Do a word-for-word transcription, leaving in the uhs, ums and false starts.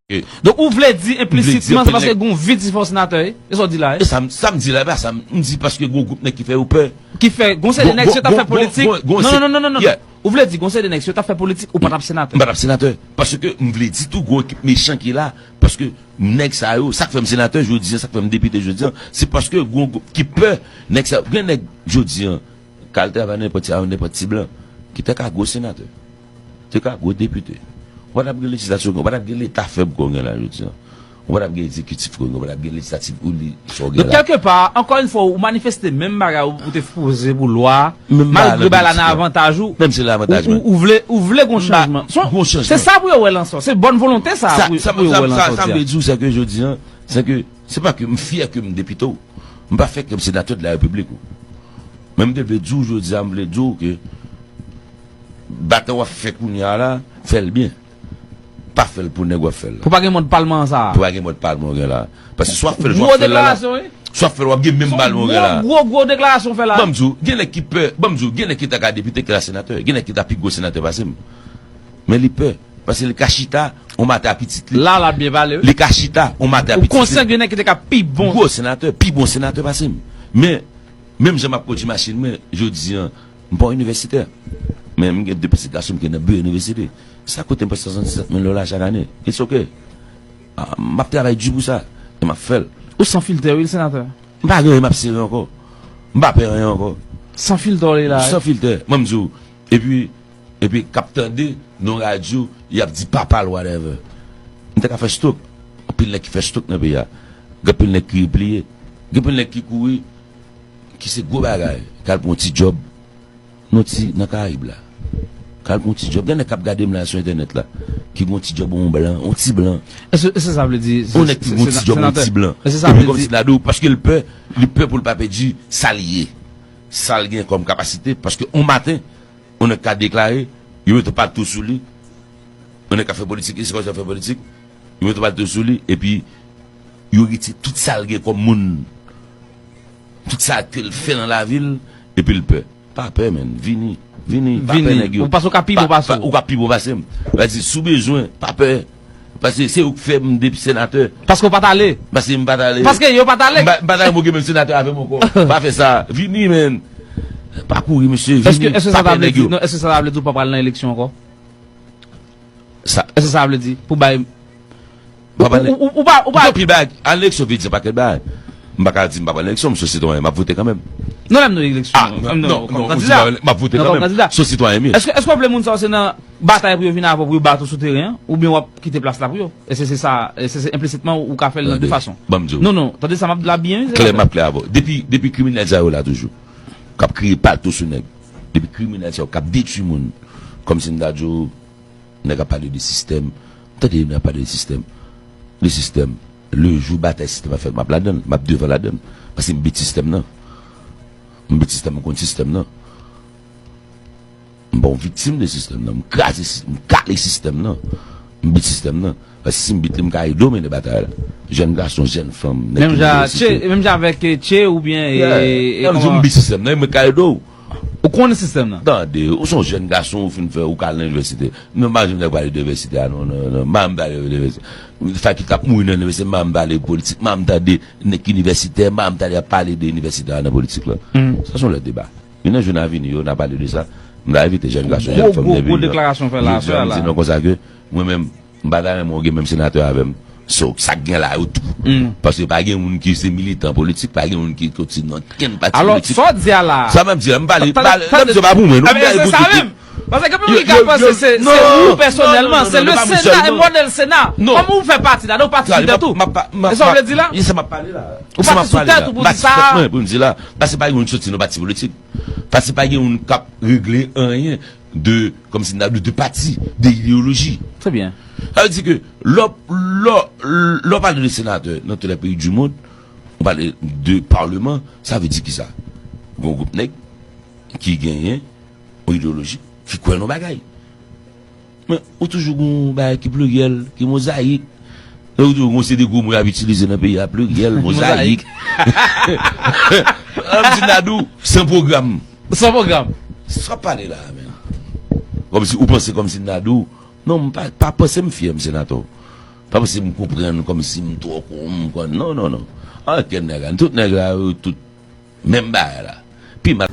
Donk, ou vle di enplisitman se paske gen yon vid si fè w senatè, wi? E sa w di la, wi? E sa m, sa m di la, e pa sa m, m di paske gen yon gwoup nèg ki fè yo pè. Ki fè, gon seri de nèg si yo t ap fè politik. Non, non, non, non, non, non. Ou vle di, gon seri de nèg si yo t ap fè politik, ou pa t ap senatè. M pa t ap senatè. Paske m vle di tou, gon ekip mechan ki la. Paske nèg sa yo, sa k fè m senatè jodi an, sa k fè m depite jodi an, se paske gon gwoup ki pè nèg sa yo. Gen nèg jodi an, k al travay nan nenpòt, a nenpòt ti blan, ki te ka gwo senatè, te ka gwo depite. Ou pa t ap gen lejizlasyon, ou pa t ap gen leta fèb kon w gen la jodi an. Ou pa t ap gen egzekitif kon w gen, ou pa t ap gen lejislatif ou li sa w gen la. Donk, kèlkepa, ankò yon fwa, ou manifeste menm bagay ou, ou te poze pou lwa, malgre bagay la nan avantaj ou. Menm si l nan avantaj mwen. Ou, ou vle, ou vle gon chanjman. Gon chanjman. Se sa pou yo wè l ansò. Se bòn volonte sa pou, pou yo wè l ansò. Sa, sa, sa m vle di w, se ke jodi an, se ke, se pa ke m fyè ke m depite w. M pa fè ke m senatè de la repiblik ou. Men m te vle di w jodi a, m vle di w ke batay w ap fè kounye a la, fè l byen. Pa fè l pou nèg w ap fè l la. Pou pa gen mòd palman sa a. Pou pa gen mòd palman w gen la. Paske si w ap fè l, jan w ap fè l la, si w ap fè l, w ap gen menm palman w gen la. Gwo, gwo deklarasyon fè la. Ban m di w, gen nèg ki pè, ban m di w, gen nèg ki ta ka depite, ki ta senatè, gen nèg ki ta pi gwo senatè pase m. Men li pè, paske li ka chita, on maten a pitit li. La, l ap byen pale, wi. Li ka chita, on maten a pitit li. Ou konsyan gen nèg ki te ka pi bon. Gwo senatè, pi bon senatè pase m. Men, menm jan m ap kondui machin mwen, jodi an, m pa yon inivèsitè. Men m gen de pitit gason m ki nan biwo inivèsite. Sa koute m prèske swasanndiset mil dola chak ane. It's okay. Ah, m ap travay di pou sa. E m ap fè l. Ou san filtè, wi, senatè. M pa gen anyen m ap sere ankò. M pa pè anyen ankò. San filtè w ye la, wi. San filtè. Mwen m di w. Epi, epi k ap tande nan radyo, y ap di papa l, whatever. M te ka fè stroke. Anpil nèg ki fè stroke nan peyi a. Gen anpil nèg ki repliye. Gen anpil nèg ki kouri, ki se gwo bagay, k al pran yon ti djòb nan ti, nan Karayib la. K al pran yon ti djòb. Gen nèg k ap gade m la sou entènèt la, ki gen yon ti djòb yon blan, yon ti blan. Èske, èske sa vle di, yon nèg ki gen yon ti djòb yon ti blan. Epi kòmsi l ap di w, paske l pè, li pè pou l pa pèdi sa l ye. Sa l gen kòm kapasite, paske yon maten, yon nèg ka deklare, yo mete palto sou li, yon nèg ka fè politik, e se kòmsi l ap fè politik, yo mete palto sou li, epi yo retire tout sa l gen kòm moun, tout sa ke l fè nan lavi l, epi l pè. Pa pè, menn, vini, vini, pa pè nèg yo. Ou panse w ka pi bon pase m? Ou ka pi bon pase m. Sa di, si w bezwen, pa pè. Paske se ou k fè m depi senatè. Paske w pa t ale. Paske m pa t ale. Paske yo pa t ale. M pa, m pa t ale, mwen gen menm senatè avè m ankò. Pa fè sa. Vini, menn. Pa kouri, mesye. Vini. Pa pè nèg yo. Non, èske sa ta vle di w pa pral nan eleksyon ankò? Sa. Èske sa vle di pou bay. Ou pa pral. Ou, ou, ou pa, ou pa. Gen anpil bagay. Al nan eleksyon vle di yon pakèt bagay. M pa ka di m pa pral nan eleksyon, m se sitwayen, m ap vote kanmenm. Non, lè m nan eleksyon. Ah, non, non, non, kòm kandida. M ap vote kanmenm. Non, kòm kandida. Se sitwayen m ye. Èske, èske w vle moun sa yo se nan batay pou yo vin avè w pou yo bat ou sou teren an, oubyen w ap kite plas la pou yo? E se, se sa, e se, se enplisitman ou ka fè l nan de fason. Tande, ban m di w. Non, non, tande sa m ap di la byen, wi, senatè. Klè, m ap klè avè w. Depi, depi kriminèl sa yo la toujou, k ap kriye palto sou nèg, depi kriminèl sa yo k ap detwi moun, kòmsi m ta di w, nèg ap pale de sistèm, tande nèg ap pale de sistèm, de sistèm. Le jou batay sistèm ap fèt, m ap ladan l, m ap devan ladan l, paske m bit sistèm nan. M bit sistèm, m konn sistèm nan. M pa yon viktim de sistèm nan. M kraze sis-, m kale sistèm nan. M bit sistèm nan. Paske si m bit li, m ka ede w mennen batay la. Jèn gason, jèn fanm, nèg ki nan inivèsite. Menm jan avèk, eh, Che oubyen, eh, eh, kòman? M di w m bit sistèm nan, mwen ka ede w. Ou konnen sistèm nan? Tande, ou se yon jèn gason, ou fin fè, ou ka al nan inivèsite. Non, m pa janm tande pale de inivèsite a, non, non, non. M pa janm tande de inivèsite. Fakiltè ap mouri nan inivèsite, m pa janm tande politik, m pa janm tande nèg ki inivèsitè, m pa janm tande ap pale de inivèsite a nan politik la. Sa se yon lòt deba. Men nan jou n a vini yo, n a pale de sa. M ta envite jèn gason, jèn fanm nan peyi a. Gwo, gwo, gwo deklarasyon fè la, jodi a, m di nou konsa ke mwen menm, m pa ta renmen w gen menm senatè avè m. So, sa k gen la yo tou. Paske pa gen moun ki se militan politik, pa gen moun ki soti nan kenn pati politik. Alò, sa w di a la. Sa m ap di a, m pale, m pale, m di pa pou mwen, non, m pale pou tout. Paske gen moun ki ka panse se, se ou pèsonèlman, se le Sena, e modèl Sena. Kòm ou fè pati ladan, ou pati sou tèt ou. E sa w vle di la? Ou pati sou tèt ou pou di sa. Pou m di la. Paske pa gen moun ki soti nan pati politik. Paske pa gen moun k ap regle anyen de, kòmsi n ta di, de pati, de ideyoloji. Trè byen. Sa vle di ke lè w, lè w, lè w pale de senatè nan tout lè peyi di mond, ou pale de palman, sa vle di kisa? Gon gwoup nèg ki genyen yon ideyoloji, ki kwè nan bagay. Men, ou toujou gon bagay ki pliryèl, ki mozayik. Ou toujou gon seri de gwo mo y ap itilize nan peyi a, pliryèl, mozayik. Kòmsi n ta di w, san pwogram. San pwogram. Sa w ap pale la a, menn? Kòmsi ou panse kòmsi n ta di w, non, m pa, pa panse m fyè, m senatè. Pa panse m konprann kòmsi m twò kon, m konn. Non, non, non. Ankenn nèg la. Tout nèg la, yo tout menm bagay la. Pi mal.